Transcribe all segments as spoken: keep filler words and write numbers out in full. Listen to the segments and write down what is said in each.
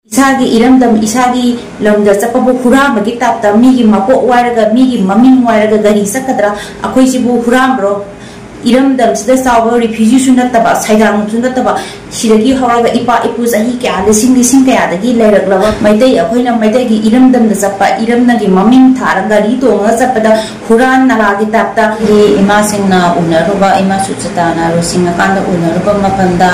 ꯏꯁꯥꯒꯤ ꯏꯔꯝꯗꯝ, ꯏꯁꯥꯒꯤ ꯂꯝꯗ ꯆꯠꯄꯕꯨ ꯍꯨꯔꯥꯟꯕꯒꯤ ꯇꯥꯏꯞꯇ, ꯃꯤꯒꯤ ꯃꯄꯣꯛ ꯋꯥꯏꯔꯒ, ꯃꯤꯒꯤ ꯃꯃꯤꯡ ꯋꯥꯏꯔꯒ ꯒꯥꯔꯤ ꯆꯠꯀꯗ꯭ꯔꯥ? ꯑꯩꯈꯣꯏꯁꯤꯕꯨ ꯍꯨꯔꯥꯟꯕ꯭ꯔꯣ? ꯏꯔꯝꯗꯝꯁꯤꯗ ꯆꯥꯎꯕ ꯔꯤꯐ꯭ꯌꯨꯖꯤꯁꯨ ꯅꯠꯇꯕ, ꯁꯩꯗꯥꯡꯁꯨ ꯅꯠꯇꯕ, ꯁꯤꯗꯒꯤ ꯍꯧꯔꯒ ꯏꯄꯥ ꯏꯄꯨ ꯆꯍꯤ ꯀꯌꯥ, ꯂꯤꯁꯤꯡ ꯂꯤꯁꯤꯡ ꯀꯌꯥꯗꯒꯤ ꯂꯩꯔꯛꯂꯕ ꯃꯩꯇꯩ ꯑꯩꯈꯣꯏꯅ ꯃꯩꯇꯩꯒꯤ ꯏꯔꯝꯗꯝꯗ ꯆꯠꯄ, ꯏꯔꯝꯅꯒꯤ ꯃꯃꯤꯡ ꯊꯥꯔ ꯒꯥꯔꯤ ꯇꯣꯡꯉꯒ ꯆꯠꯄꯗ ꯍꯨꯔꯥꯟ ꯅꯂꯥꯒꯤ ꯇꯥꯏꯞꯇ꯫ ꯏꯃꯥꯁꯤꯡꯅ ꯎꯅꯔꯨꯕ, ꯏꯃꯥ ꯁꯨꯆꯇꯥꯅ ꯂꯣꯏꯁꯤꯟꯅꯀꯥꯟꯗ ꯎꯅꯔꯨꯕ ꯃꯐꯝꯗ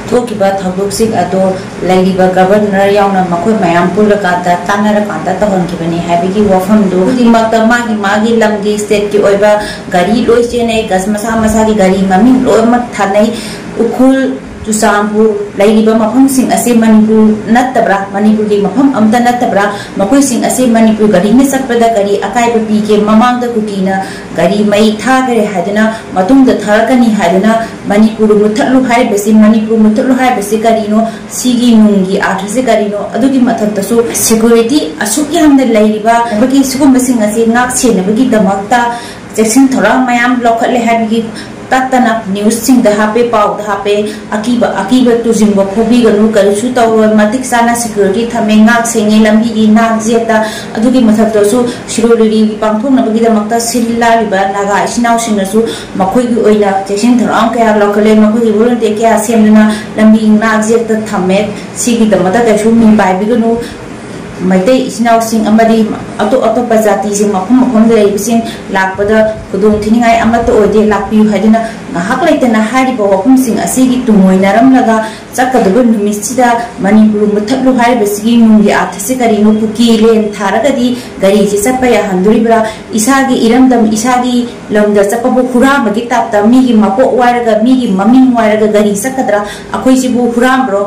ꯊꯣꯛꯈꯤꯕ ꯊꯧꯗꯣꯛꯁꯤꯡ ꯑꯗꯣ ꯂꯩꯔꯤꯕ ꯒꯕꯔꯅꯔ ꯌꯥꯎꯅ ꯃꯈꯣꯏ ꯃꯌꯥꯝ ꯄꯨꯜꯂꯀꯥꯟꯗ ꯇꯥꯟꯅꯔꯀꯥꯟꯗ ꯇꯧꯍꯟꯈꯤꯕꯅꯤ ꯍꯥꯏꯕꯒꯤ ꯋꯥꯐꯝꯗꯨ ꯈꯨꯗꯤꯡꯃꯛꯇ ꯃꯥꯒꯤ ꯃꯥꯒꯤ ꯂꯝꯒꯤ ꯁ꯭ꯇꯦꯠꯀꯤ ꯑꯣꯏꯕ ꯒꯥꯔꯤ ꯂꯣꯏ ꯆꯦꯟꯅꯩ, ꯒꯁ ꯃꯁꯥ ꯃꯁꯥꯒꯤ ꯒꯥꯔꯤ ꯃꯃꯤꯡ ꯂꯣꯏꯅꯃꯛ ꯊꯥꯅꯩ꯫ ꯎꯈ꯭ꯔꯨꯜ, ꯆꯨꯔꯆꯥꯟꯄꯨꯔ ꯂꯩꯔꯤꯕ ꯃꯐꯝꯁꯤꯡ ꯑꯁꯤ ꯃꯅꯤꯄꯨꯔ ꯅꯠꯇꯕ꯭ꯔꯥ, ꯃꯅꯤꯄꯨꯔꯒꯤ ꯃꯐꯝ ꯑꯝꯇ ꯅꯠꯇꯕ꯭ꯔꯥ? ꯃꯈꯣꯏꯁꯤꯡ ꯑꯁꯤ ꯃꯅꯤꯄꯨꯔ ꯒꯥꯔꯤꯅ ꯆꯠꯄꯗ ꯒꯥꯔꯤ ꯑꯀꯥꯏꯕ ꯄꯤꯒꯦ, ꯃꯃꯥꯡꯗ ꯀꯨꯀꯤꯅ ꯒꯥꯔꯤ ꯃꯩ ꯊꯥꯈ꯭ꯔꯦ ꯍꯥꯏꯗꯨꯅ, ꯃꯇꯨꯡꯗ ꯊꯥꯔꯛꯀꯅꯤ ꯍꯥꯏꯗꯨꯅ, ꯃꯅꯤꯄꯨꯔ ꯃꯨꯠꯊꯠꯂꯨ ꯍꯥꯏꯔꯤꯕꯁꯤ, ꯃꯅꯤꯄꯨꯔ ꯃꯨꯠꯊꯠꯂꯨ ꯍꯥꯏꯔꯤꯕꯁꯤ ꯀꯔꯤꯅꯣ? ꯁꯤꯒꯤ ꯅꯨꯡꯒꯤ ꯑꯥꯔꯊꯁꯦ ꯀꯔꯤꯅꯣ? ꯑꯗꯨꯒꯤ ꯃꯊꯛꯇꯁꯨ ꯁꯦꯀ꯭ꯌꯨꯔꯤꯇꯤ ꯑꯁꯨꯛ ꯌꯥꯝꯅ ꯂꯩꯔꯤꯕ ꯑꯩꯈꯣꯏꯒꯤ ꯁꯤꯒꯨꯝꯕꯁꯤꯡ ꯑꯁꯤ ꯉꯥꯛ ꯁꯦꯟꯅꯕꯒꯤꯗꯃꯛꯇ ꯆꯦꯛꯁꯤꯟ ꯊꯧꯔꯥꯡ ꯃꯌꯥꯝ ꯂꯧꯈꯠꯂꯦ ꯍꯥꯏꯕꯒꯤ ꯇꯠꯇꯅ ꯅ꯭ꯌꯨꯁꯁꯤꯡꯗ ꯍꯥꯞꯄꯦ, ꯄꯥꯎꯗ ꯍꯥꯞꯄꯦ꯫ ꯑꯀꯤꯕ, ꯑꯀꯤꯕ ꯇꯨꯖꯤꯡꯕ ꯐꯨꯕꯤꯒꯅꯨ, ꯀꯔꯤꯁꯨ ꯇꯧꯔꯣꯏ, ꯃꯇꯤꯛ ꯆꯥꯅ ꯁꯦꯀ꯭ꯌꯨꯔꯤꯇꯤ ꯊꯝꯃꯦ, ꯉꯥꯛ ꯁꯦꯡꯉꯦ ꯂꯝꯕꯤꯒꯤ ꯅꯥꯛ ꯌꯦꯠꯇ꯫ ꯑꯗꯨꯒꯤ ꯃꯊꯛꯇꯁꯨ ꯁꯤꯔꯣꯏ ꯂꯤꯂꯤ ꯄꯥꯡꯊꯣꯛꯅꯕꯒꯤꯗꯃꯛꯇ ꯁꯤꯜ ꯂꯥꯡꯂꯤꯕ ꯅꯥꯒꯥ ꯏꯆꯤꯟ ꯏꯅꯥꯎꯁꯤꯡꯅꯁꯨ ꯃꯈꯣꯏꯒꯤ ꯑꯣꯏꯅ ꯆꯦꯛꯁꯤꯟ ꯊꯧꯔꯥꯡ ꯀꯌꯥ ꯂꯧꯈꯠꯂꯦ, ꯃꯈꯣꯏꯒꯤ ꯚꯣꯂꯨꯟꯇꯤꯌꯔ ꯀꯌꯥ ꯁꯦꯝꯗꯨꯅ ꯂꯝꯕꯤ ꯅꯥꯛ ꯌꯦꯠꯇ ꯊꯝꯃꯦ꯫ ꯁꯤꯒꯤꯗꯃꯛꯇ ꯀꯩꯁꯨ ꯃꯤ ꯄꯥꯏꯕꯤꯒꯅꯨ꯫ ꯃꯩꯇꯩ ꯏꯆꯤꯟ ꯏꯅꯥꯎꯁꯤꯡ ꯑꯃꯗꯤ ꯑꯇꯣꯞ ꯑꯇꯣꯞꯄ ꯖꯥꯇꯤꯁꯤꯡ, ꯃꯐꯝ ꯃꯐꯝꯗ ꯂꯩꯔꯤꯕꯁꯤꯡ ꯂꯥꯛꯄꯗ ꯈꯨꯗꯣꯡ ꯊꯤꯅꯤꯡꯉꯥꯏ ꯑꯃꯠꯇ ꯑꯣꯏꯗꯦ, ꯂꯥꯛꯄꯤꯌꯨ ꯍꯥꯏꯗꯨꯅ ꯉꯥꯏꯍꯥꯛ ꯂꯩꯇꯅ ꯍꯥꯏꯔꯤꯕ ꯋꯥꯐꯝꯁꯤꯡ ꯑꯁꯤꯒꯤ ꯇꯨꯡꯑꯣꯏꯅꯔꯝꯂꯒ ꯆꯠꯀꯗꯕ ꯅꯨꯃꯤꯠꯁꯤꯗ ꯃꯅꯤꯄꯨꯔ ꯃꯨꯠꯊꯠꯂꯨ ꯍꯥꯏꯔꯤꯕꯁꯤꯒꯤ ꯅꯨꯡꯒꯤ ꯑꯥꯔꯊꯁꯤ ꯀꯔꯤꯅꯣ? ꯀꯨꯀꯤ ꯂꯦꯟ ꯊꯥꯔꯒꯗꯤ ꯒꯥꯔꯤꯁꯤ ꯆꯠꯄ ꯌꯥꯍꯟꯗꯣꯔꯤꯕ꯭ꯔꯥ? ꯏꯁꯥꯒꯤ ꯏꯔꯝꯗꯝ, ꯏꯁꯥꯒꯤ ꯂꯝꯗ ꯆꯠꯄꯕꯨ ꯍꯨꯔꯥꯟꯕꯒꯤ ꯇꯥꯏꯞꯇ, ꯃꯤꯒꯤ ꯃꯄꯣꯛ ꯋꯥꯏꯔꯒ, ꯃꯤꯒꯤ ꯃꯃꯤꯡ ꯋꯥꯏꯔꯒ ꯒꯥꯔꯤ ꯆꯠꯀꯗ꯭ꯔꯥ? ꯑꯩꯈꯣꯏꯁꯤꯕꯨ ꯍꯨꯔꯥꯟꯕ꯭ꯔꯣ?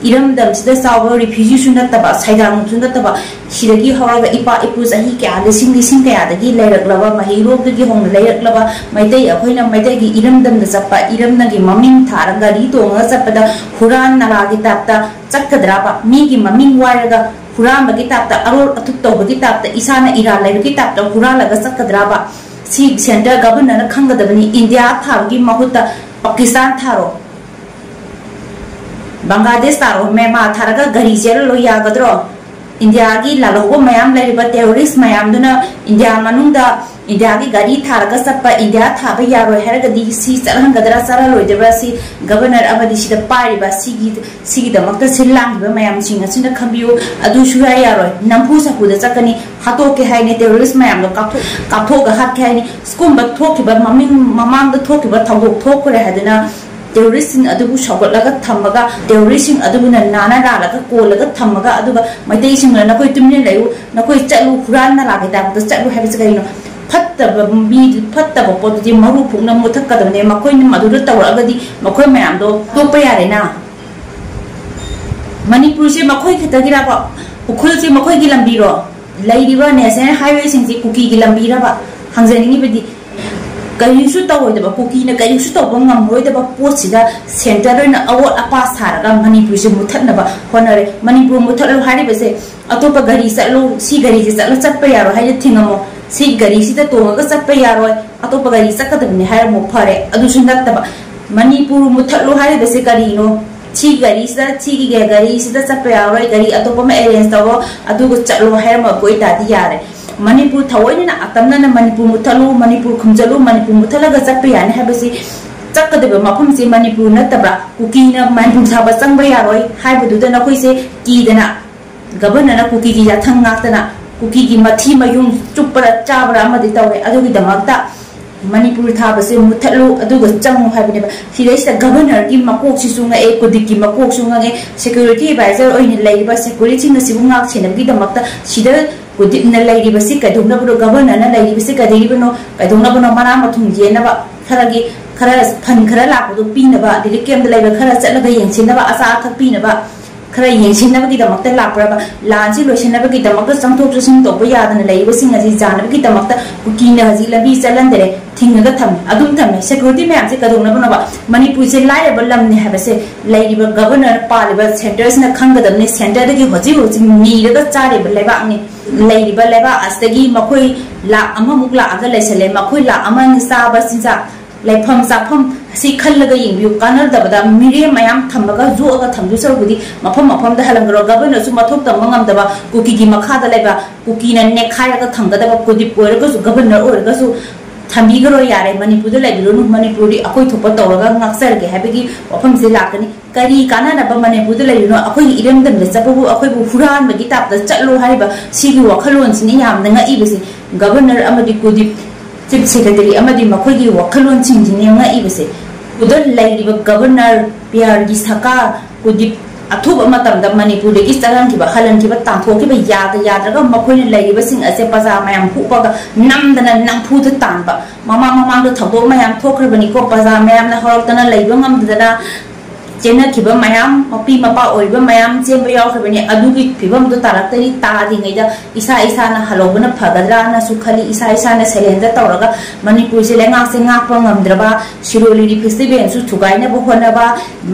ꯏꯔꯝꯗꯝꯁꯤꯗ ꯆꯥꯎꯕ ꯔꯤꯐ꯭ꯌꯨꯖꯤꯁꯨ ꯅꯠꯇꯕ, ꯁꯩꯗꯥꯡꯁꯨ ꯅꯠꯇꯕ, ꯁꯤꯗꯒꯤ ꯍꯧꯔꯒ ꯏꯄꯥ ꯏꯄꯨ ꯆꯍꯤ ꯀꯌꯥ, ꯂꯤꯁꯤꯡ ꯂꯤꯁꯤꯡ ꯀꯌꯥꯗꯒꯤ ꯂꯩꯔꯛꯂꯕ, ꯃꯍꯩꯔꯣꯡꯗꯒꯤ ꯍꯧꯅ ꯂꯩꯔꯛꯂꯕ ꯃꯩꯇꯩ ꯑꯩꯈꯣꯏꯅ ꯃꯩꯇꯩꯒꯤ ꯏꯔꯝꯗꯝꯗ ꯆꯠꯄ, ꯏꯔꯝꯅꯒꯤ ꯃꯃꯤꯡ ꯊꯥꯔꯒ ꯒꯥꯔꯤ ꯇꯣꯡꯉꯒ ꯆꯠꯄꯗ ꯍꯨꯔꯥꯟ ꯅꯂꯥꯒꯤ ꯇꯥꯏꯞꯇ ꯆꯠꯀꯗ꯭ꯔꯥꯕ? ꯃꯤꯒꯤ ꯃꯃꯤꯡ ꯋꯥꯏꯔꯒ ꯍꯨꯔꯥꯟꯕꯒꯤ ꯇꯥꯏꯞꯇ, ꯑꯔꯣꯜ ꯑꯊꯨꯞ ꯇꯧꯕꯒꯤ ꯇꯥꯏꯞꯇ, ꯏꯁꯥꯅ ꯏꯔꯥꯜ ꯂꯩꯕꯒꯤ ꯇꯥꯏꯞꯇ ꯍꯨꯔꯥꯜꯂꯒ ꯆꯠꯀꯗ꯭ꯔꯥꯕ? C centre ꯒꯚꯔꯅꯔꯅ ꯈꯪꯒꯗꯕꯅꯤ꯫ ꯏꯟꯗꯤꯌꯥ ꯊꯥꯕꯒꯤ ꯃꯍꯨꯠꯇ ꯄꯥꯀꯤꯁꯇꯥꯟ ꯊꯥꯔꯣ꯫ ꯕꯪꯒ꯭ꯂꯥꯗꯦꯁ ꯇꯥꯔꯣ, ꯃ꯭ꯌꯥꯟꯃꯥꯔ ꯊꯥꯔꯒ ꯒꯥꯔꯤ ꯆꯦꯜꯂ ꯂꯣꯏ ꯌꯥꯒꯗ꯭ꯔꯣ? ꯏꯟꯗꯤꯌꯥꯒꯤ ꯂꯥꯜꯍꯧꯕ ꯃꯌꯥꯝ ꯂꯩꯔꯤꯕ terrorist ꯃꯌꯥꯝꯗꯨꯅ ꯏꯟꯗꯤꯌꯥ ꯃꯅꯨꯡꯗ ꯏꯟꯗꯤꯌꯥꯒꯤ ꯒꯥꯔꯤ ꯊꯥꯔꯒ ꯆꯠꯄ, ꯏꯟꯗꯤꯌꯥ ꯊꯥꯕ ꯌꯥꯔꯣꯏ ꯍꯥꯏꯔꯒꯗꯤ ꯁꯤ ꯆꯠꯍꯟꯒꯗ꯭ꯔꯥ ꯆꯠꯍꯜꯂꯣꯏꯗꯕ꯭ꯔꯥ, ꯁꯤ ꯒꯕꯔꯅꯔ ꯑꯃꯗꯤ ꯁꯤꯗ ꯄꯥꯏꯔꯤꯕ ꯁꯤꯒꯤ, ꯁꯤꯒꯤꯗꯃꯛꯇ ꯁꯤꯜ ꯂꯥꯡꯂꯤꯕ ꯃꯌꯥꯝꯁꯤꯡ ꯑꯁꯤꯅ ꯈꯟꯕꯤꯌꯨ꯫ ꯑꯗꯨ ꯁꯨꯌꯥ ꯌꯥꯔꯣꯏ꯫ ꯅꯝꯐꯨ ꯁꯥꯐꯨꯗ ꯆꯠꯀꯅꯤ, ꯍꯥꯠꯇꯣꯛꯀꯦ ꯍꯥꯏꯅꯤ, terrorist ꯃꯌꯥꯝꯗꯣ ꯀꯥꯞꯊꯣꯛ-, ꯀꯥꯞꯊꯣꯛꯑꯒ ꯍꯥꯠꯀꯦ ꯍꯥꯏꯅꯤ꯫ ꯁꯤꯒꯨꯝꯕ ꯊꯣꯛꯈꯤꯕ ꯃꯃꯤꯡ, ꯃꯃꯥꯡꯗ ꯊꯣꯛꯈꯤꯕ ꯊꯧꯗꯣꯛ ꯊꯣꯛꯈ꯭ꯔꯦ ꯍꯥꯏꯗꯨꯅ terroristꯁꯤꯡ ꯑꯗꯨꯕꯨ ꯁꯧꯒꯠꯂꯒ ꯊꯝꯃꯒ, terroristꯁꯤꯡ ꯑꯗꯨꯕꯨꯅ ꯅꯥꯅ ꯂꯥꯜꯂꯒ ꯀꯣꯜꯂꯒ ꯊꯝꯃꯒ, ꯑꯗꯨꯒ ꯃꯩꯇꯩꯁꯤꯡꯅ "ꯅꯈꯣꯏ ꯇꯨꯃꯤꯟꯅ ꯂꯩꯌꯨ, ꯅꯈꯣꯏ ꯆꯠꯂꯨ, ꯍꯨꯔꯥꯟ ꯅꯂꯥꯒꯤ ꯇꯥꯏꯞꯇ ꯆꯠꯂꯨ" ꯍꯥꯏꯕꯁꯤ ꯀꯔꯤꯅꯣ? ꯐꯠꯇꯕ ꯃꯤ, ꯐꯠꯇꯕ ꯄꯣꯠꯇꯨꯗꯤ ꯃꯔꯨ ꯐꯨꯛꯅ ꯃꯨꯊꯠꯀꯗꯕꯅꯦ꯫ ꯃꯈꯣꯏꯅ ꯃꯗꯨꯗ ꯇꯧꯔꯛꯑꯒꯗꯤ ꯃꯈꯣꯏ ꯃꯌꯥꯝꯗꯣ ꯇꯣꯛꯄ ꯌꯥꯔꯦꯅ꯫ ꯃꯅꯤꯄꯨꯔꯁꯦ ꯃꯈꯣꯏ ꯈꯛꯇꯒꯤꯔꯕ? ꯎꯈ꯭ꯔꯨꯜꯁꯦ ꯃꯈꯣꯏꯒꯤ ꯂꯝꯕꯤꯔꯣ? ꯂꯩꯔꯤꯕ national highwayꯁꯤꯡꯁꯦ ꯀꯨꯀꯤꯒꯤ ꯂꯝꯕꯤꯔꯕ? ꯍꯪꯖꯅꯤꯡꯉꯤꯕꯗꯤ, ꯀꯔꯤꯁꯨ ꯇꯧꯔꯣꯏꯗꯕ, ꯀꯨꯀꯤꯅ ꯀꯔꯤꯁꯨ ꯇꯧꯕ ꯉꯝꯃꯔꯣꯏꯗꯕ ꯄꯣꯠꯁꯤꯗ centre ꯑꯣꯏꯅ ꯑꯋꯣꯠ ꯑꯄꯥ ꯁꯥꯔꯒ ꯃꯅꯤꯄꯨꯔꯁꯦ ꯃꯨꯠꯊꯠꯅꯕ ꯍꯣꯠꯅꯔꯦ꯫ ꯃꯅꯤꯄꯨꯔ ꯃꯨꯠꯊꯠꯂꯨ ꯍꯥꯏꯔꯤꯕꯁꯦ, "ꯑꯇꯣꯞꯄ ꯒꯥꯔꯤ ꯆꯠꯂꯨ, ꯁꯤ ꯒꯥꯔꯤꯁꯦ ꯆꯠꯂ ꯆꯠꯄ ꯌꯥꯔꯣꯏ" ꯍꯥꯏꯅ ꯊꯤꯡꯉꯝꯃꯣ, "ꯁꯤ ꯒꯥꯔꯤꯁꯤꯗ ꯇꯣꯡꯉꯒ ꯆꯠꯄ ꯌꯥꯔꯣꯏ, ꯑꯇꯣꯞꯄ ꯒꯥꯔꯤ ꯆꯠꯀꯗꯕꯅꯤ" ꯍꯥꯏꯔꯝꯃꯣ, ꯐꯔꯦ꯫ ꯑꯗꯨꯁꯨ ꯅꯠꯇꯕ, ꯃꯅꯤꯄꯨꯔ ꯃꯨꯠꯊꯠꯂꯨ ꯍꯥꯏꯔꯤꯕꯁꯦ ꯀꯔꯤꯅꯣ? "ꯁꯤ ꯒꯥꯔꯤꯁꯤꯗ, ꯁꯤꯒꯤ ꯒꯥꯔꯤꯁꯤꯗ ꯆꯠꯄ ꯌꯥꯔꯣꯏ, ꯒꯥꯔꯤ ꯑꯇꯣꯞꯄ ꯑꯃ arrange ꯇꯧꯔꯣ, ꯑꯗꯨꯒ ꯆꯠꯂꯣ" ꯍꯥꯏꯔꯝꯕ ꯑꯣꯏꯇꯥꯔꯗꯤ ꯌꯥꯔꯦ꯫ ꯃꯅꯤꯄꯨꯔ ꯊꯑꯣꯏꯅꯅ ꯑꯇꯝꯅꯅ "ꯃꯅꯤꯄꯨꯔ ꯃꯨꯠꯊꯠꯂꯨ, ꯃꯅꯤꯄꯨꯔ ꯈꯨꯝꯖꯤꯜꯂꯨ, ꯃꯅꯤꯄꯨꯔ ꯃꯨꯠꯊꯠꯂꯒ ꯆꯠꯄ ꯌꯥꯅꯤ" ꯍꯥꯏꯕꯁꯤ ꯆꯠꯀꯗꯕ ꯃꯐꯝꯁꯤ ꯃꯅꯤꯄꯨꯔ ꯅꯠꯇꯕ꯭ꯔꯥ? ꯀꯨꯀꯤꯅ ꯃꯅꯤꯄꯨꯔ ꯊꯥꯕ ꯆꯪꯕ ꯌꯥꯔꯣꯏ ꯍꯥꯏꯕꯗꯨꯗ ꯅꯈꯣꯏꯁꯦ ꯀꯤꯗꯅ ꯒꯕꯔꯅꯔꯅ ꯀꯨꯀꯤꯒꯤ ꯌꯥꯊꯪ ꯉꯥꯛꯇꯅ ꯀꯨꯀꯤꯒꯤ ꯃꯊꯤ ꯃꯌꯨꯡ ꯆꯨꯞꯄꯔ ꯆꯥꯕꯔ ꯑꯃꯗꯤ ꯇꯧꯔꯦ꯫ ꯑꯗꯨꯒꯤꯗꯃꯛꯇ ꯃꯅꯤꯄꯨꯔ ꯊꯥꯕꯁꯦ ꯃꯨꯠꯊꯠꯂꯨ, ꯑꯗꯨꯒ ꯆꯪꯉꯨ ꯍꯥꯏꯕꯅꯦꯕ꯫ ꯁꯤꯗꯩꯁꯤꯗ ꯒꯕꯔꯅꯔꯒꯤ ꯃꯀꯣꯛꯁꯤꯁꯨ ꯉꯛꯑꯦ, ꯀꯨꯗꯤꯛꯀꯤ ꯃꯀꯣꯛꯁꯨ ꯉꯛꯑꯦ, security advisor ꯑꯣꯏꯅ ꯂꯩꯔꯤꯕ securityꯁꯤꯡ ꯑꯁꯤꯕꯨ ꯉꯥꯛ ꯁꯦꯟꯅꯕꯒꯤꯗꯃꯛꯇ ꯁꯤꯗ ꯀꯨꯗꯤꯛꯅ ꯂꯩꯔꯤꯕꯁꯤ ꯀꯩꯗꯧꯅꯕꯅꯣ, ꯒꯕꯔꯅꯔꯅ ꯂꯩꯔꯤꯕꯁꯤ ꯀꯩꯗꯧꯔꯤꯕꯅꯣ, ꯀꯩꯗꯧꯅꯕꯅꯣ? ꯃꯅꯥ ꯃꯊꯨꯝ ꯌꯦꯟꯅꯕ, ꯈꯔꯒꯤ, ꯈꯔ fund ꯈꯔ ꯂꯥꯛꯄꯗꯣ ꯄꯤꯅꯕ, relief campꯇ ꯂꯩꯕ ꯈꯔ ꯆꯠꯂꯒ ꯌꯦꯡꯁꯤꯟꯅꯕ, ꯑꯆꯥ ꯑꯊꯛ ꯄꯤꯅꯕ, ꯈꯔ ꯌꯦꯡꯁꯤꯟꯅꯕꯒꯤꯗꯃꯛꯇ ꯂꯥꯛꯄ꯭ꯔꯕ? ꯂꯥꯟꯁꯤ ꯂꯣꯏꯁꯤꯟꯅꯕꯒꯤꯗꯃꯛꯇ ꯆꯪꯊꯣꯛ ꯆꯪꯁꯤꯟ ꯇꯧꯕ ꯌꯥꯗꯅ ꯂꯩꯔꯤꯕꯁꯤꯡ ꯑꯁꯤ ꯌꯥꯅꯕꯒꯤꯗꯃꯛꯇ ꯀꯨꯀꯤꯅ ꯍꯧꯖꯤꯛ ꯂꯝꯕꯤ ꯆꯠꯍꯟꯗꯔꯦ, ꯊꯤꯡꯉꯒ ꯊꯝꯃꯦ꯫ ꯑꯗꯨꯝ ꯊꯝꯃꯦ꯫ Security ꯃꯌꯥꯝꯁꯦ ꯀꯩꯗꯧꯅꯕꯅꯣꯕ? ꯃꯅꯤꯄꯨꯔꯁꯦ ꯂꯥꯏꯔꯕ ꯂꯝꯅꯤ ꯍꯥꯏꯕꯁꯦ ꯂꯩꯔꯤꯕ ꯒꯕꯔꯅꯔ, ꯄꯥꯜꯂꯤꯕ centreꯁꯤꯅ ꯈꯪꯒꯗꯕꯅꯤ꯫ Centreꯗꯒꯤ ꯍꯧꯖꯤꯛ ꯍꯧꯖꯤꯛ ꯅꯤꯔꯒ ꯆꯥꯔꯤꯕ ꯂꯩꯕꯥꯛꯅꯤ꯫ ꯂꯩꯔꯤꯕ ꯂꯩꯕꯥꯛ ꯑꯁꯤꯗꯒꯤ ꯃꯈꯣꯏ ꯂꯥꯛ ꯑꯃꯃꯨꯛ ꯂꯥꯛꯑꯒ ꯂꯩꯁꯜꯂꯦ꯫ ꯃꯈꯣꯏ ꯂꯥꯛ ꯑꯃꯅ ꯆꯥꯕ ꯆꯤꯟꯖꯥꯛ, ꯂꯩꯐꯝ ꯆꯥꯐꯝ, ꯑꯁꯤ ꯈꯜꯂꯒ ꯌꯦꯡꯕꯤꯌꯨ꯫ ꯀꯥꯟꯅꯗꯕꯗ ꯃꯤꯔꯦꯝ ꯃꯌꯥꯝ ꯊꯝꯃꯒ ꯌꯣꯛꯑꯒ ꯊꯝꯗꯣꯏ ꯁꯔꯨꯛꯄꯨꯗꯤ ꯃꯐꯝ ꯃꯐꯝꯗ ꯍꯜꯍꯟꯈ꯭ꯔꯣ꯫ ꯒꯕꯔꯅꯔꯁꯨ ꯃꯊꯧ ꯇꯧꯕ ꯉꯝꯗꯕ ꯀꯨꯀꯤꯒꯤ ꯃꯈꯥꯗ ꯂꯩꯕ, ꯀꯨꯀꯤꯅ ꯅꯦꯛꯈꯥꯏꯔꯒ ꯊꯝꯒꯗꯕ ꯀꯨꯗꯤꯞ ꯑꯣꯏꯔꯒꯁꯨ, ꯒꯕꯔꯅꯔ ꯑꯣꯏꯔꯒꯁꯨ ꯊꯝꯕꯤꯈ꯭ꯔꯣ ꯌꯥꯔꯦ꯫ ꯃꯅꯤꯄꯨꯔꯗ ꯂꯩꯕꯤꯔꯨꯅꯨ, ꯃꯅꯤꯄꯨꯔꯗꯤ ꯑꯩꯈꯣꯏ ꯊꯣꯛꯄ ꯇꯧꯔꯒ ꯉꯥꯛꯆꯔꯒꯦ ꯍꯥꯏꯕꯒꯤ ꯋꯥꯐꯝꯁꯦ ꯂꯥꯛꯀꯅꯤ꯫ ꯀꯔꯤ ꯀꯥꯟꯅꯅꯕ ꯃꯅꯤꯄꯨꯔꯗ ꯂꯩꯔꯤꯅꯣ? ꯑꯩꯈꯣꯏꯒꯤ ꯏꯔꯝꯗꯝꯗ ꯆꯠꯄꯕꯨ ꯑꯩꯈꯣꯏꯕꯨ ꯍꯨꯔꯥꯟꯕꯒꯤ ꯇꯥꯏꯞꯇ ꯆꯠꯂꯣ ꯍꯥꯏꯔꯤꯕ ꯁꯤꯒꯤ ꯋꯥꯈꯜꯂꯣꯟꯁꯤꯅ ꯌꯥꯝꯅ ꯉꯛꯏꯕꯁꯦ꯫ ꯒꯕꯔꯅꯔ ꯑꯃꯗꯤ ꯀꯨꯗꯤꯞ, ꯆꯤꯐ ꯁꯦꯀ꯭ꯔꯦꯇꯔꯤ ꯑꯃꯗꯤ ꯃꯈꯣꯏꯒꯤ ꯋꯥꯈꯜꯂꯣꯟꯁꯤꯡꯁꯤꯅ ꯉꯛꯏꯕꯁꯦ꯫ ꯈꯨꯗ ꯂꯩꯔꯤꯕ ꯒꯕꯔꯅꯔ, ꯄꯤꯌꯥꯔꯒꯤ ꯁꯔꯀꯥꯔ, ꯀꯨꯗꯤꯞ ꯑꯊꯨꯕ ꯃꯇꯝꯗ ꯃꯅꯤꯄꯨꯔꯗꯒꯤ ꯆꯠꯍꯟꯈꯤꯕ, ꯍꯜꯍꯟꯈꯤꯕ, ꯇꯥꯟꯊꯣꯛꯈꯤꯕ, ꯌꯥꯗ ꯌꯥꯗ꯭ꯔꯒ ꯃꯈꯣꯏꯅ ꯂꯩꯔꯤꯕꯁꯤꯡ ꯑꯁꯦ ꯄ꯭ꯔꯖꯥ ꯃꯌꯥꯝ ꯍꯨꯞꯄꯒ ꯅꯝꯗꯅ ꯅꯝꯐꯨꯗ ꯇꯥꯟꯕ꯫ ꯃꯃꯥꯡ ꯃꯃꯥꯡꯗ ꯊꯧꯗꯣꯛ ꯃꯌꯥꯝ ꯊꯣꯛꯈ꯭ꯔꯕꯅꯤꯀꯣ, ꯄ꯭ꯔꯖꯥ ꯃꯌꯥꯝꯅ ꯍꯧꯔꯛꯇꯅ ꯂꯩꯕ ꯉꯝꯗꯗꯅ ꯆꯦꯟꯅꯈꯤꯕ ꯃꯌꯥꯝ, ꯃꯄꯤ ꯃꯄꯥ ꯑꯣꯏꯔꯤꯕ ꯃꯌꯥꯝ ꯆꯦꯟꯕ ꯌꯥꯎꯈ꯭ꯔꯕꯅꯤ꯫ ꯑꯗꯨꯒꯤ ꯐꯤꯕꯝꯗꯨ ꯇꯥꯔꯛꯇꯔꯤ꯫ ꯇꯥꯗ꯭ꯔꯤꯉꯩꯗ ꯏꯁꯥ ꯏꯁꯥꯅ ꯍꯜꯍꯧꯕꯅ ꯐꯒꯗ꯭ꯔꯥꯅꯁꯨ ꯈꯜꯂꯤ꯫ ꯏꯁꯥ ꯏꯁꯥꯅ ꯁꯦꯂꯦꯟꯗ ꯇꯧꯔꯒ ꯃꯅꯤꯄꯨꯔꯁꯦ ꯂꯩꯉꯥꯛꯁꯦ ꯉꯥꯛꯄ ꯉꯝꯗ꯭ꯔꯕ, ꯁꯤꯔꯣꯏ ꯂꯤꯂꯤ ꯐꯦꯁꯇꯤꯚꯦꯜꯁꯨ ꯊꯨꯒꯥꯏꯅꯕ ꯍꯣꯠꯅꯕ,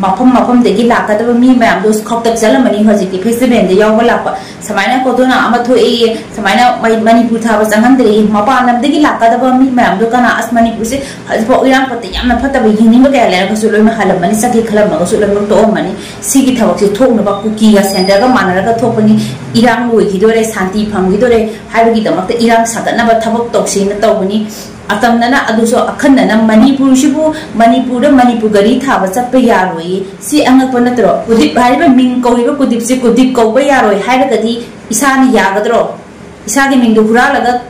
ꯃꯐꯝ ꯃꯐꯝꯗꯒꯤ ꯂꯥꯛꯀꯗꯕ ꯃꯤ ꯃꯌꯥꯝꯗꯣ ꯈꯧꯇꯛ ꯆꯠꯂꯝꯃꯅꯤ ꯍꯧꯖꯤꯛꯇꯤ ꯐꯦꯁꯇꯤꯚꯦꯜꯗ ꯌꯥꯎꯕ ꯂꯥꯛꯄ꯫ ꯁꯨꯃꯥꯏꯅ ꯀꯣꯗꯣꯅꯥ ꯑꯃ ꯊꯣꯛꯏ, ꯁꯨꯃꯥꯏꯅ ꯃꯩ-, ꯃꯅꯤꯄꯨꯔ ꯊꯥꯕ ꯆꯪꯍꯟꯗ꯭ꯔꯦ꯫ ꯃꯄꯥꯟ ꯂꯝꯗꯒꯤ ꯂꯥꯛꯀꯗꯕ ꯃꯤ ꯃꯌꯥꯝꯗꯣ ꯀꯅꯥ, ꯑꯁ, ꯃꯅꯤꯄꯨꯔꯁꯦ ꯍꯧꯖꯤꯛꯐꯥꯎ ꯏꯔꯥꯡ ꯄꯠꯇ ꯌꯥꯝꯅ ꯐꯠꯇꯕ, ꯌꯦꯡꯅꯤꯡꯕ ꯀꯌꯥ ꯂꯩꯔꯒꯁꯨ ꯂꯣꯏꯅ ꯍꯜꯂꯝꯃꯅꯤ, ꯆꯠꯈꯤ ꯈꯜꯂꯝꯃꯒꯁꯨ ꯂꯣꯏꯅꯃꯛ ꯇꯣꯛꯑꯝꯃꯅꯤ꯫ ꯁꯤꯒꯤ ꯊꯕꯛꯁꯦ ꯊꯣꯛꯅꯕ ꯀꯨꯀꯤꯒ ꯁꯦꯟꯇꯔꯒ ꯃꯥꯟꯅꯔꯒ ꯊꯣꯛꯄꯅꯤ꯫ ꯏꯔꯥꯡ ꯂꯣꯏꯈꯤꯗꯣꯔꯦ, ꯁꯥꯟꯇꯤ ꯐꯪꯈꯤꯗꯣꯔꯦ ꯍꯥꯏꯕꯒꯤꯗꯃꯛꯇ ꯏꯔꯥꯡ ꯁꯥꯒꯠꯅꯕ ꯊꯕꯛ ꯇꯧꯁꯦꯅ ꯇꯧꯕꯅꯤ꯫ ꯑꯇꯝꯅꯅ ꯑꯗꯨꯁꯨ ꯑꯈꯟꯅꯅ ꯃꯅꯤꯄꯨꯔꯁꯤꯕꯨ, ꯃꯅꯤꯄꯨꯔꯗ ꯃꯅꯤꯄꯨꯔ ꯒꯥꯔꯤ ꯊꯥꯕ ꯆꯠꯄ ꯌꯥꯔꯣꯏꯌꯦ꯫ ꯁꯤ ꯑꯉꯛꯄ ꯅꯠꯇ꯭ꯔꯣ? ꯀꯨꯗꯤꯞ ꯍꯥꯏꯔꯤꯕ ꯃꯤꯡ ꯀꯧꯔꯤꯕ ꯀꯨꯗꯤꯞꯁꯦ ꯀꯨꯗꯤꯞ ꯀꯧꯕ ꯌꯥꯔꯣꯏ ꯍꯥꯏꯔꯒꯗꯤ ꯏꯁꯥꯅ ꯌꯥꯒꯗ꯭ꯔꯣ? ꯏꯁꯥꯒꯤ ꯃꯤꯡꯗꯣ ꯍꯨꯔꯥꯜꯂꯒ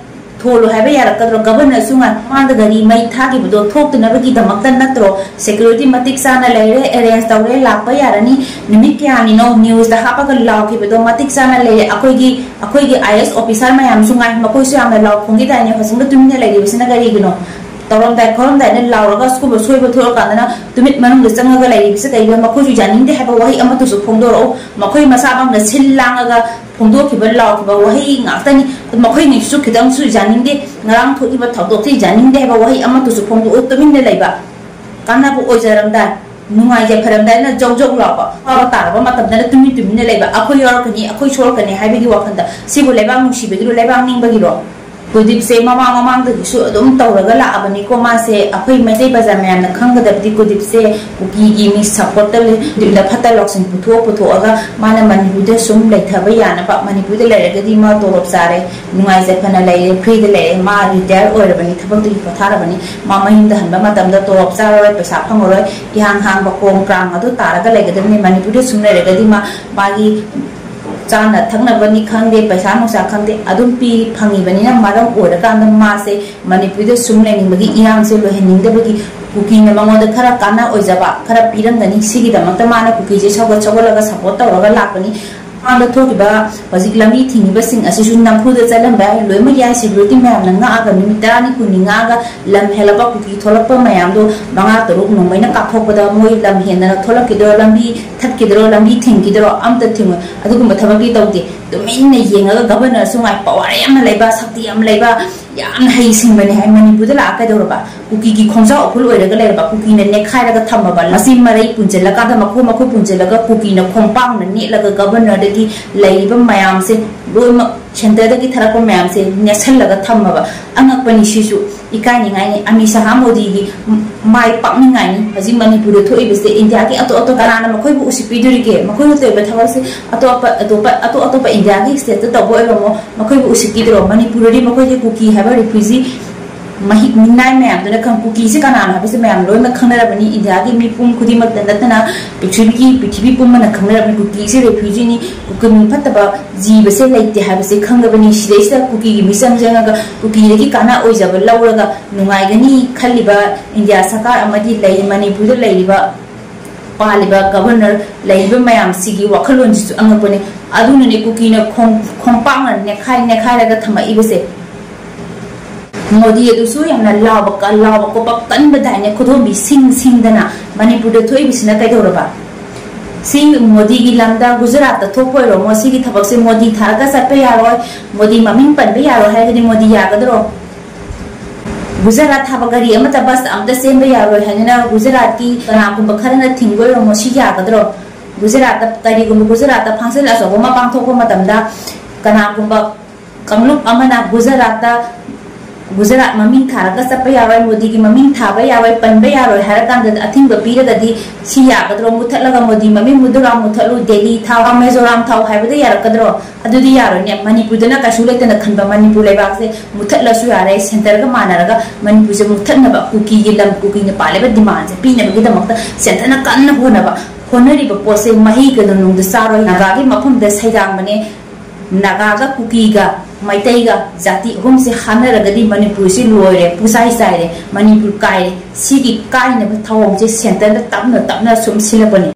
ꯊꯣꯜꯂꯣ ꯍꯥꯏꯕ ꯌꯥꯔꯛꯀꯗ꯭ꯔꯣ? ꯒꯕꯔꯅꯔꯁꯨ ꯉꯥꯏ ꯃꯃꯥꯡꯗ ꯒꯥꯔꯤ ꯃꯩ ꯊꯥꯈꯤꯕꯗꯣ ꯊꯣꯛꯇꯅꯕꯒꯤꯗꯃꯛꯇ ꯅꯠꯇ꯭ꯔꯣ? ꯁꯦꯀ꯭ꯌꯨꯔꯤꯇꯤ ꯃꯇꯤꯛ ꯆꯥꯅ ꯂꯩꯔꯦ, ꯑꯦꯔꯦꯟꯖ ꯇꯧꯔꯦ, ꯂꯥꯛꯄ ꯌꯥꯔꯅꯤ꯫ ꯅꯨꯃꯤꯠ ꯀꯌꯥꯅꯤꯅꯣ ꯅ꯭ꯌꯨꯁꯇ ꯍꯥꯞꯄꯒ ꯂꯥꯎꯈꯤꯕꯗꯣ ꯃꯇꯤꯛ ꯆꯥꯅ ꯂꯩꯔꯦ꯫ ꯑꯩꯈꯣꯏꯒꯤ, ꯑꯩꯈꯣꯏꯒꯤ ꯑꯥꯏ ꯑꯦꯁ ꯑꯣꯐꯤꯁꯥꯔ ꯃꯌꯥꯝꯁꯨ ꯉꯥꯏ, ꯃꯈꯣꯏꯁꯨ ꯌꯥꯝꯅ ꯂꯥꯎ ꯈꯣꯡꯈꯤꯗꯥꯏꯅꯦ? ꯍꯧꯖꯤꯛꯅ ꯇꯨꯃꯤꯟꯅ ꯂꯩꯔꯤꯕꯁꯤꯅ ꯀꯔꯤꯒꯤꯅꯣ? ꯇꯧꯔꯝꯗꯥꯏ ꯈꯣꯠꯂꯝꯗꯥꯏꯗ ꯂꯥꯎꯔꯒ ꯁꯤꯒꯨꯝꯕ ꯁꯣꯏꯕ ꯊꯣꯛꯂꯀꯥꯟꯗꯅ ꯇꯨꯃꯤꯠ ꯃꯅꯨꯡꯗ ꯆꯪꯉꯒ ꯂꯩꯔꯤꯕꯁꯤ ꯀꯩꯒꯤꯅꯣ? ꯃꯈꯣꯏꯁꯨ ꯌꯥꯅꯤꯡꯗꯦ ꯍꯥꯏꯕ ꯋꯥꯍꯩ ꯑꯃꯠꯇꯁꯨ ꯐꯣꯡꯗꯣꯔꯛꯎ꯫ ꯃꯈꯣꯏ ꯃꯁꯥꯃꯛꯅ ꯁꯤꯜ ꯂꯥꯡꯉꯒ ꯐꯣꯡꯗꯣꯛꯈꯤꯕ, ꯂꯥꯎꯈꯤꯕ ꯋꯥꯍꯩ ꯉꯥꯛꯇꯅꯤ꯫ ꯃꯈꯣꯏꯅꯁꯨ ꯈꯤꯇꯪꯁꯨ ꯌꯥꯅꯤꯡꯗꯦ, ꯉꯔꯥꯡ ꯊꯣꯛꯈꯤꯕ ꯊꯧꯗꯣꯛꯁꯤ ꯌꯥꯅꯤꯡꯗꯦ ꯍꯥꯏꯕ ꯋꯥꯍꯩ ꯑꯃꯠꯇꯁꯨ ꯐꯣꯡꯗꯣꯛꯎ꯫ ꯇꯨꯃꯤꯟꯅ ꯂꯩꯕ, ꯀꯥꯟꯅꯕ ꯑꯣꯏꯖꯔꯝꯗꯥꯏ, ꯅꯨꯡꯉꯥꯏ ꯌꯥꯏꯐꯔꯝꯗꯥꯏꯅ ꯖꯧ ꯖꯧ ꯂꯥꯎꯕ, ꯐꯥꯕ ꯇꯥꯔꯕ ꯃꯇꯝꯗꯅ ꯇꯨꯃꯤꯟ ꯇꯨꯃꯤꯟꯅ ꯂꯩꯕ, ꯑꯩꯈꯣꯏ ꯌꯥꯎꯔꯛꯀꯅꯤ, ꯑꯩꯈꯣꯏ ꯁꯣꯛꯂꯛꯀꯅꯤ ꯍꯥꯏꯕꯒꯤ ꯋꯥꯈꯜꯗ꯫ ꯁꯤꯕꯨ ꯂꯩꯕꯥꯛ ꯅꯨꯡꯁꯤꯕꯒꯤꯔꯣ, ꯂꯩꯕꯥꯛ ꯅꯤꯡꯕꯒꯤꯔꯣ? ꯀꯨꯜꯗꯤꯞꯁꯦ ꯃꯃꯥꯡ ꯃꯃꯥꯡꯗꯒꯤꯁꯨ ꯑꯗꯨꯝ ꯇꯧꯔꯒ ꯂꯥꯛꯑꯕꯅꯤꯀꯣ꯫ ꯃꯥꯁꯦ ꯑꯩꯈꯣꯏ ꯃꯩꯇꯩ ꯄ꯭ꯔꯖꯥ ꯃꯌꯥꯝꯅ ꯈꯪꯒꯗꯕꯗꯤ ꯀꯨꯜꯗꯤꯞꯁꯦ ꯀꯨꯀꯤꯒꯤ ꯃꯤ ꯁꯞꯄꯣꯔꯠꯇ ꯂꯩ꯫ ꯀꯨꯜꯗꯤꯞꯅ ꯐꯠꯇ ꯂꯧꯁꯤꯡ ꯄꯨꯊꯣꯛ ꯄꯨꯊꯣꯛꯑꯒ ꯃꯥꯅ ꯃꯅꯤꯄꯨꯔꯗ ꯁꯨꯝ ꯂꯩꯊꯕ ꯌꯥꯅꯕ, ꯃꯅꯤꯄꯨꯔꯗ ꯂꯩꯔꯒꯗꯤ ꯃꯥ ꯇꯣꯂꯣꯞ ꯆꯥꯔꯦ, ꯅꯨꯡꯉꯥꯏ ꯌꯥꯏꯐꯅ ꯂꯩꯔꯦ, ꯐ꯭ꯔꯤꯗ ꯂꯩꯔꯦ, ꯃꯥ ꯔꯤꯇꯥꯌꯔ ꯑꯣꯏꯔꯕꯅꯤ, ꯊꯕꯛꯇꯒꯤ ꯄꯣꯊꯥꯔꯕꯅꯤ, ꯃꯥ ꯃꯌꯨꯝꯗ ꯍꯟꯕ ꯃꯇꯝꯗ ꯇꯣꯂꯣꯞ ꯆꯥꯔꯔꯣꯏ, ꯄꯩꯁꯥ ꯐꯪꯉꯔꯣꯏ, ꯏꯍꯥꯡ ꯍꯥꯡꯕ ꯀꯣꯝ ꯀ꯭ꯔꯥꯡ ꯑꯗꯨ ꯇꯥꯔꯒ ꯂꯩꯒꯗꯕꯅꯤ꯫ ꯃꯅꯤꯄꯨꯔꯗ ꯁꯨꯝ ꯂꯩꯔꯒꯗꯤ ꯃꯥ ꯃꯥꯒꯤ ꯆꯥꯅ ꯊꯛꯅꯕꯅꯤ ꯈꯪꯗꯦ, ꯄꯩꯁꯥ ꯅꯨꯡꯁꯥ ꯈꯪꯗꯦ, ꯑꯗꯨꯝ ꯄꯤ ꯐꯪꯉꯤꯕꯅꯤꯅ ꯃꯔꯝ ꯑꯣꯏꯔꯀꯥꯟꯗ ꯃꯥꯁꯦ ꯃꯅꯤꯄꯨꯔꯗ ꯁꯨꯝ ꯂꯩꯅꯤꯡꯕꯒꯤ, ꯏꯔꯥꯡꯁꯦ ꯂꯣꯏꯍꯟꯅꯤꯡꯗꯕꯒꯤ ꯀꯨꯀꯤꯅ ꯃꯉꯣꯟꯗ ꯈꯔ ꯀꯥꯟꯅ ꯑꯣꯏꯖꯕ ꯈꯔ ꯄꯤꯔꯝꯒꯅꯤ꯫ ꯁꯤꯒꯤꯗꯃꯛꯇ ꯃꯥꯅ ꯀꯨꯀꯤꯁꯦ ꯁꯧꯒꯠ ꯁꯧꯒꯠꯂꯒ ꯁꯞꯄꯣꯔꯠ ꯇꯧꯔꯒ ꯂꯥꯛꯄꯅꯤ꯫ ꯃꯃꯥꯡꯗ ꯊꯣꯛꯈꯤꯕ ꯍꯧꯖꯤꯛ ꯂꯝꯕꯤ ꯊꯤꯡꯉꯤꯕꯁꯤꯡ ꯑꯁꯤꯁꯨ ꯅꯝꯐꯨꯗ ꯆꯠꯂꯝꯕ ꯌꯥꯏ꯫ ꯂꯣꯏꯅꯃꯛ ꯌꯥꯏ꯫ ꯁꯦꯀ꯭ꯌꯨꯔꯤꯇꯤ ꯃꯌꯥꯝꯅ ꯉꯥꯛꯑꯒ ꯅꯨꯃꯤꯠ ꯇꯔꯥꯅꯤ ꯀꯨꯟꯅꯤ ꯉꯥꯛꯑꯒ ꯂꯝ ꯍꯦꯜꯂꯛꯄ ꯀꯨꯀꯤ ꯊꯣꯛꯂꯛꯄ ꯃꯌꯥꯝꯗꯣ ꯃꯉꯥ ꯇꯔꯨꯛ ꯅꯣꯡꯃꯩꯅ ꯀꯥꯞꯊꯣꯛꯄꯗ ꯃꯣꯏ ꯂꯝ ꯍꯦꯟꯗꯅ ꯊꯣꯛꯂꯛꯈꯤꯗ꯭ꯔꯣ, ꯂꯝꯕꯤ ꯊꯠꯈꯤꯗ꯭ꯔꯣ, ꯂꯝꯕꯤ ꯊꯤꯡꯈꯤꯗ꯭ꯔꯣ? ꯑꯝꯇ ꯊꯤꯡꯉꯣꯏ꯫ ꯑꯗꯨꯒꯨꯝꯕ ꯊꯕꯛꯇꯤ ꯇꯧꯗꯦ꯫ ꯇꯨꯃꯤꯟꯅ ꯌꯦꯡꯉꯒ ꯒꯚꯔꯅꯔꯁꯨ ꯉꯥꯏ, ꯄꯋꯥꯔ ꯌꯥꯝꯅ ꯂꯩꯕ, ꯁꯛꯇꯤ ꯌꯥꯝ ꯂꯩꯕ, ꯌꯥꯝꯅ ꯍꯩꯁꯤꯡꯕꯅꯦ ꯍꯥꯏ꯫ ꯃꯅꯤꯄꯨꯔꯗ ꯂꯥꯛꯑ ꯀꯩꯗꯧꯔꯕ? ꯀꯨꯀꯤꯒꯤ ꯈꯣꯡꯖꯥꯎ ꯎꯐꯨꯜ ꯑꯣꯏꯔꯒ ꯂꯩꯔꯕ, ꯀꯨꯀꯤꯅ ꯅꯦꯠꯈꯥꯏꯔꯒ ꯊꯝꯃꯕ, ꯃꯆꯤꯟ ꯃꯔꯩ ꯄꯨꯟꯁꯤꯜꯂꯀꯥꯟꯗ, ꯃꯈꯣꯡ ꯃꯈꯨꯠ ꯄꯨꯟꯁꯤꯜꯂꯒ ꯀꯨꯀꯤꯅ ꯈꯣꯡꯄꯥꯛꯅ ꯅꯦꯠꯂꯒ ꯒꯚꯔꯅꯔꯗꯒꯤ ꯂꯩꯔꯤꯕ ꯃꯌꯥꯝꯁꯦ ꯂꯣꯏꯅꯃꯛ, ꯁꯦꯟꯇꯔꯗꯒꯤ ꯊꯥꯔꯛꯄ ꯃꯌꯥꯝꯁꯦ ꯅꯦꯠꯁꯜꯂꯒ ꯊꯝꯃꯕ꯫ ꯑꯉꯛꯄꯅꯤ ꯁꯤꯁꯨ, ꯏꯀꯥꯏꯅꯤꯡꯉꯥꯏꯅꯤ꯫ ꯑꯃꯤꯠ ꯁꯍꯥ ꯃꯣꯗꯤꯒꯤ ꯃꯥꯏ ꯄꯥꯛꯅꯤꯡꯉꯥꯏꯅꯤ꯫ ꯍꯧꯖꯤꯛ ꯃꯅꯤꯄꯨꯔꯗ ꯊꯣꯛꯏꯕꯁꯦ ꯏꯟꯗꯤꯌꯥꯒꯤ ꯑꯇꯣꯞ ꯑꯇꯣꯞꯄ ꯀꯅꯥꯅ ꯃꯈꯣꯏꯕꯨ ꯎꯁꯤꯠꯄꯤꯗꯣꯔꯤꯒꯦ? ꯃꯈꯣꯏꯅ ꯇꯧꯔꯤꯕ ꯊꯕꯛꯁꯦ ꯑꯇꯣꯞꯄ, ꯑꯇꯣꯞꯄ, ꯑꯇꯣꯞ ꯑꯇꯣꯞꯄ ꯏꯟꯗꯤꯌꯥꯒꯤ ꯁ꯭ꯇꯦꯠꯇ ꯇꯧꯕ ꯑꯣꯏꯔꯝꯃꯣ, ꯃꯈꯣꯏꯕꯨ ꯎꯁꯤꯠꯄꯤꯗ꯭ꯔꯣ? ꯃꯅꯤꯄꯨꯔꯗꯗꯤ ꯃꯈꯣꯏꯁꯦ ꯀꯨꯀꯤ ꯍꯥꯏꯕ ꯔꯤꯐ꯭ꯌꯨꯖꯤ ꯃꯍꯤꯛ ꯃꯤꯅꯥꯏ ꯃꯌꯥꯝꯗꯨꯅ ꯈꯪ-, ꯀꯨꯀꯤꯁꯦ ꯀꯅꯥꯅꯣ ꯍꯥꯏꯕꯁꯦ ꯃꯌꯥꯝ ꯂꯣꯏꯅꯃꯛ ꯈꯪꯅꯔꯕꯅꯤ꯫ ꯏꯟꯗꯤꯌꯥꯒꯤ ꯃꯤꯄꯨꯝ ꯈꯨꯗꯤꯡꯃꯛꯇ ꯅꯠꯇꯅ ꯄ꯭ꯔꯤꯊꯤꯕꯤꯒꯤ, ꯄ꯭ꯔꯤꯊꯤꯕꯤ ꯄꯨꯝꯕꯅ ꯈꯪꯅꯔꯕꯅꯤ꯫ ꯀꯨꯀꯤꯁꯦ ꯔꯤꯐ꯭ꯌꯨꯖꯤꯅꯤ, ꯀꯨꯀꯤ ꯃꯤ ꯐꯠꯇꯕ ꯖꯤꯕꯁꯦ ꯂꯩꯇꯦ ꯍꯥꯏꯕꯁꯦ ꯈꯪꯉꯕꯅꯤ꯫ ꯁꯤꯗꯩꯁꯤꯗ ꯀꯨꯀꯤꯒꯤ ꯃꯤꯆꯪ ꯆꯪꯉꯒ ꯀꯨꯀꯤꯗꯒꯤ ꯀꯥꯟꯅ ꯑꯣꯏꯖꯕ ꯂꯧꯔꯒ ꯅꯨꯡꯉꯥꯏꯒꯅꯤ ꯈꯜꯂꯤꯕ ꯏꯟꯗꯤꯌꯥ ꯁꯔꯀꯥꯔ ꯑꯃꯗꯤ ꯂꯩ, ꯃꯅꯤꯄꯨꯔꯗ ꯂꯩꯔꯤꯕ ꯄꯥꯜꯂꯤꯕ ꯒꯚꯔꯅꯔ ꯂꯩꯔꯤꯕ ꯃꯌꯥꯝꯁꯤꯒꯤ ꯋꯥꯈꯜꯂꯣꯟꯁꯤꯁꯨ ꯑꯉꯛꯄꯅꯤ꯫ ꯑꯗꯨꯅꯅꯦ ꯀꯨꯀꯤꯅ ꯈꯣꯡ-, ꯈꯣꯡꯄꯥꯛꯅ ꯅꯦꯈꯥꯏ ꯅꯦꯈꯥꯏꯔꯒ ꯊꯝꯃꯛꯏꯕꯁꯦ꯫ ꯃꯣꯗꯤ ꯑꯗꯨꯁꯨ ꯌꯥꯝꯅ ꯂꯥꯎꯕ ꯀ-, ꯂꯥꯎꯕ ꯀꯣꯄ ꯀꯟꯕꯗꯥꯏꯅꯦ, ꯈꯨꯗꯣꯝꯕꯤ ꯁꯤꯡ ꯁꯤꯡꯗꯅ꯫ ꯃꯅꯤꯄꯨꯔꯗ ꯊꯣꯛꯏꯕꯁꯤꯅ ꯀꯩꯗꯧꯔꯕ? ꯁꯤ ꯃꯣꯗꯤꯒꯤ ꯂꯝꯗ ꯒꯨꯖꯔꯥꯠꯇ ꯊꯣꯛꯄ ꯑꯣꯏꯔꯣ, ꯃꯣ-, ꯁꯤꯒꯤ ꯊꯕꯛꯁꯦ ꯃꯣꯗꯤ ꯊꯥꯔꯒ ꯆꯠꯄ ꯌꯥꯔꯣꯏ, ꯃꯣꯗꯤ ꯃꯃꯤꯡ ꯄꯟꯕ ꯌꯥꯔꯣꯏ ꯍꯥꯏꯔꯒꯗꯤ ꯃꯣꯗꯤ ꯌꯥꯒꯗ꯭ꯔꯣ? ꯒꯨꯖꯔꯥꯠ ꯊꯥꯕ ꯒꯥꯔꯤ ꯑꯃꯠꯇ, ꯕꯁ ꯑꯃꯠꯇ ꯆꯦꯟꯕ ꯌꯥꯔꯣꯏ ꯍꯥꯏꯗꯅ ꯒꯨꯖꯔꯥꯠꯀꯤ ꯀꯅꯥꯒꯨꯝꯕ ꯈꯔꯅ ꯊꯤꯡꯕ ꯑꯣꯏꯔꯝꯃꯣ, ꯁꯤ ꯌꯥꯒꯗ꯭ꯔꯣ? ꯒꯨꯖꯔꯥꯠꯇ, ꯀꯔꯤꯒꯨꯝꯕ ꯒꯨꯖꯔꯥꯠꯇ function ꯑꯆꯧꯕ ꯑꯃ ꯄꯥꯡꯊꯣꯛꯄ ꯃꯇꯝꯗ ꯀꯅꯥꯒꯨꯝꯕ ꯀꯥꯡꯂꯨꯞ ꯑꯃꯅ ꯒꯨꯖꯔꯥꯠꯇ, ꯒꯨꯖꯔꯥꯠ ꯃꯃꯤꯡ ꯊꯥꯔꯒ ꯆꯠꯄ ꯌꯥꯔꯣꯏ, ꯃꯣꯗꯤꯒꯤ ꯃꯃꯤꯡ ꯊꯥꯕ ꯌꯥꯔꯣꯏ, ꯄꯟꯕ ꯌꯥꯔꯣꯏ ꯍꯥꯏꯔꯀꯥꯟꯗ ꯑꯊꯤꯡꯕ ꯄꯤꯔꯒꯗꯤ ꯁꯤ ꯌꯥꯒꯗ꯭ꯔꯣ? ꯃꯨꯊꯠꯂꯒ ꯃꯣꯗꯤ ꯃꯃꯤꯡ ꯃꯨꯗꯨꯔꯥ ꯃꯨꯊꯠꯂꯨ, ꯗꯦꯜꯂꯤ ꯊꯥꯎ, ꯃꯤꯖꯣꯔꯥꯝ ꯊꯥꯎ ꯍꯥꯏꯕꯗ ꯌꯥꯔꯛꯀꯗ꯭ꯔꯣ? ꯑꯗꯨꯗꯤ ꯌꯥꯔꯣꯏꯅꯦ꯫ ꯃꯅꯤꯄꯨꯔꯗꯅ ꯀꯩꯁꯨ ꯂꯩꯇꯅ ꯈꯟꯕ ꯃꯅꯤꯄꯨꯔ ꯂꯩꯕꯥꯛꯁꯦ ꯃꯨꯊꯠꯂꯁꯨ ꯌꯥꯔꯦ, ꯁꯦꯟꯇꯔꯒ ꯃꯥꯟꯅꯔꯒ ꯃꯅꯤꯄꯨꯔꯁꯦ ꯃꯨꯊꯠꯅꯕ, ꯀꯨꯀꯤꯒꯤ ꯂꯝ, ꯀꯨꯀꯤꯅ ꯄꯥꯜꯂꯤꯕ ꯗꯤꯃꯥꯟꯁꯦ ꯄꯤꯅꯕꯒꯤꯗꯃꯛꯇ ꯁꯦꯟꯇꯔꯅ ꯀꯟꯅ ꯍꯣꯠꯅꯕ, ꯍꯣꯠꯅꯔꯤꯕ ꯄꯣꯠꯁꯦ ꯃꯍꯩ ꯀꯩꯗꯧꯅꯨꯡꯗ ꯆꯥꯔꯣꯏ꯫ ꯅꯥꯒꯥꯒꯤ ꯃꯐꯝꯗ ꯁꯩꯗꯥꯡꯕꯅꯦ, ꯅꯥꯒꯥꯒ ꯀꯨꯀꯤꯒ ꯃꯩꯇꯩꯒ ꯖꯥꯇꯤ ꯑꯍꯨꯝꯁꯦ ꯍꯥꯠꯅꯔꯒꯗꯤ ꯃꯅꯤꯄꯨꯔꯁꯤ ꯂꯣꯏꯔꯦ, ꯄꯨꯆꯥꯏ ꯆꯥꯏꯔꯦ, ꯃꯅꯤꯄꯨꯔ ꯀꯥꯏꯔꯦ꯫ ꯁꯤꯒꯤ ꯀꯥꯏꯅꯕ ꯊꯧꯑꯣꯡꯁꯦ ꯁꯦꯟꯇꯔꯗ ꯇꯞꯅ ꯇꯞꯅ ꯁꯨꯝ ꯁꯤꯜꯂꯛꯄꯅꯤ꯫